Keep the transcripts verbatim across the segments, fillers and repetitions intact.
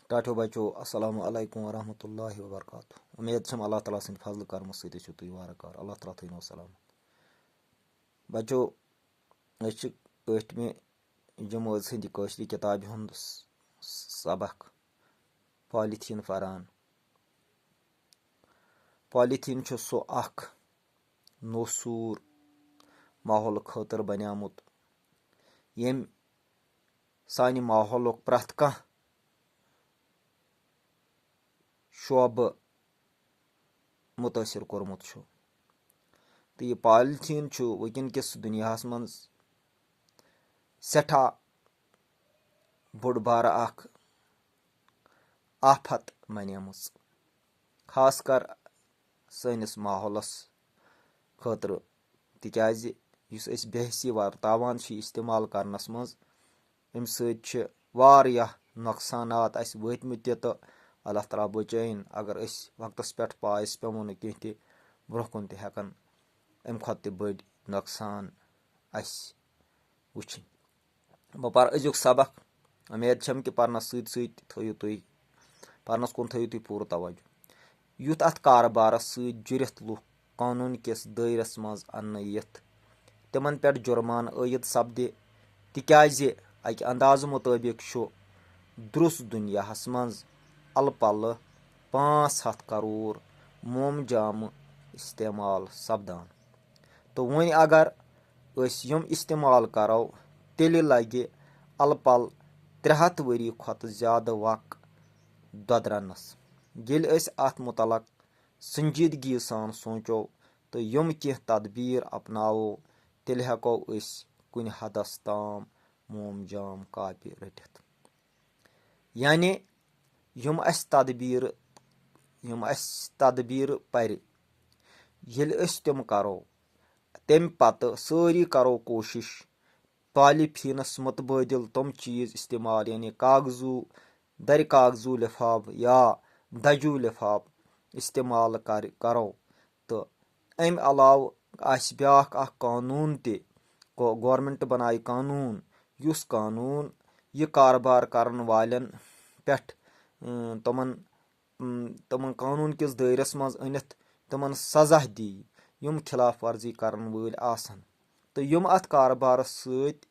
ٹاٹھیو بچو، السلام علیکم ورحمۃ اللہ وبرکاتہ۔ امید چھم اللہ تعالیٰ سٕنٛدِ فضلہٕ کرمہٕ سۭتۍ ٲسِو تُہۍ وارٕ کارٕ۔ اللہ تعالیٰ تھٲینو سلامت۔ بچو، أسۍ چھِ ٲٹھمہِ جمٲژ ہٕنٛدِ کٲشرِ کِتابہِ ہُنٛد س-، سبق پالیتھیٖن پران۔ پالیتھیٖن چھُ سُہ اکھ نوسوٗر ماحول خٲطرٕ بنیومُت، ییٚمۍ سانہِ ماحولُک پرٛٮ۪تھ کانٛہہ شعبہٕ مُتٲثِر کوٚرمُت چھُ۔ تہٕ یہِ پالیتھیٖن چھُ وٕنکیٚن کِس دُنیاہَس منٛز سٮ۪ٹھاہ بوٚڑ بارٕ اکھ آفت بنیمٕژ، خاص کر سٲنِس ماحولس خٲطرٕ، تِکیازِ یُس أسۍ بے حسی ورتاوان چھِ استعمال کرنس منٛز، اَمہِ سۭتۍ چھِ واریاہ نۄقصانات اَسہِ وٲتمٕتۍ تہِ، تہٕ اللہ تعالیٰ بچٲیِن۔ اگر أسۍ وقتس پٮ۪ٹھ پاے أسۍ پٮ۪مو نہٕ کینٛہہ تہِ، برونٛہہ کُن تہِ ہٮ۪کن اَمہِ کھۄتہٕ تہِ بٔڑۍ نۄقصان اَسہِ وٕچھِنۍ۔ بہٕ پَرٕ أزیُک سبق۔ اُمید چھَم کہِ پَرنَس سۭتۍ سۭتۍ تھٲیِو تُہۍ، پَرنَس کُن تھٲیِو تُہۍ پوٗرٕ توجہ۔ یُتھ اَتھ کارٕبارَس سۭتۍ جُرِتھ لُکھ قونوٗن کِس دٲیرَس منٛز اَننہٕ یِتھ، تِمَن پٮ۪ٹھ جُرمانہٕ عٲیِد سپدِ، تِکیٛازِ اَکہِ اندازٕ مُطٲبِق چھُ درُس دُنیاہَس منٛز اَلہٕ پَلہٕ پانٛژھ ہَتھ کَرور موم جامہٕ استعمال سپدان۔ تہٕ وۄنۍ اگر أسۍ یِم استعمال کرو، تیٚلہِ لگہِ الہٕ پلہٕ ترٛےٚ ہتھ ؤری کھۄتہٕ زیادٕ وق دۄدرنس۔ ییٚلہِ أسۍ اتھ متعلق سنجیدگی سان سونچو تہٕ یِم کینٛہہ تدبیر اپناوو، تیٚلہِ ہٮ۪کو أسۍ کُنہِ حدس تام موم جام کاپہِ رٔٹِتھ۔ یعنی یِم اَسہِ تدبیٖرٕ، یِم اَسہِ تدبیٖرٕ پَرِ، ییٚلہِ أسۍ تِم کَرو، تَمہِ پَتہٕ سٲری کَرو کوٗشِش پالیٖتھیٖنَس مُتبٲدِل تِم چیٖز استعمال، یعنی کاغذوٗ، دَرِ کاغذوٗ لِفافہٕ یا دَجوٗ لِفافہٕ استعمال کَرِ، کَرو۔ تہٕ اَمہِ علاوٕ آسہِ بیٛاکھ اَکھ قونوٗن تہِ، گو-، گورمٮ۪نٛٹ بَنایہِ قونوٗن، یُس قونوٗن یہِ کارٕبار کَرَن والٮ۪ن پٮ۪ٹھ، اۭں، تِمَن، اۭں، تِمَن قونوٗن کِس دٲیرَس منٛز أنِتھ تِمَن سزا دی، یِم خلاف ورزی کَرَن وٲلۍ آسَن۔ تہٕ یِم اَتھ کارٕبارَس سۭتۍ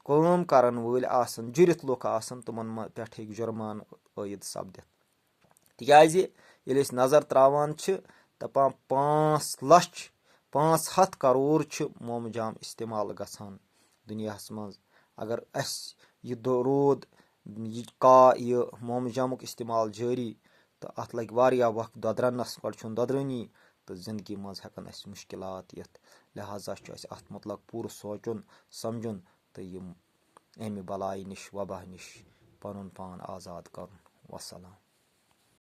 کٲم کَرَن وٲلۍ آسَن، جُرِتھ لُکھ آسَن، تِمَن مہ-، پٮ۪ٹھ ہیٚکہِ جُرمانہٕ عٲیِد سپدِتھ۔ تِکیٛازِ ییٚلہِ أسۍ نظر ترٛاوان چھِ، دَپان پانٛژھ لَچھ، پانٛژھ ہَتھ کَرور چھِ موم جام استعمال گژھان دُنیاہَس منٛز۔ اگر اَسہِ یہِ دۄ روٗد، یہِ کا-، یہِ موم جامُک استعمال جٲری، تہٕ اَتھ لَگہِ واریاہ وقت دۄدرَنَس، گۄڈٕ چھُنہٕ دۄدرٲنی، تہٕ زِندگی منٛز ہٮ۪کَن اَسہِ مُشکِلات یِتھ۔ لہذا چھُ اَسہِ اَتھ مُتعلق پوٗرٕ سونٛچُن، سَمجھُن تہٕ یِم اَمہِ بَلایہِ نِش، وبا نِش پَنُن پان آزاد کَرُن۔ وَسَلام۔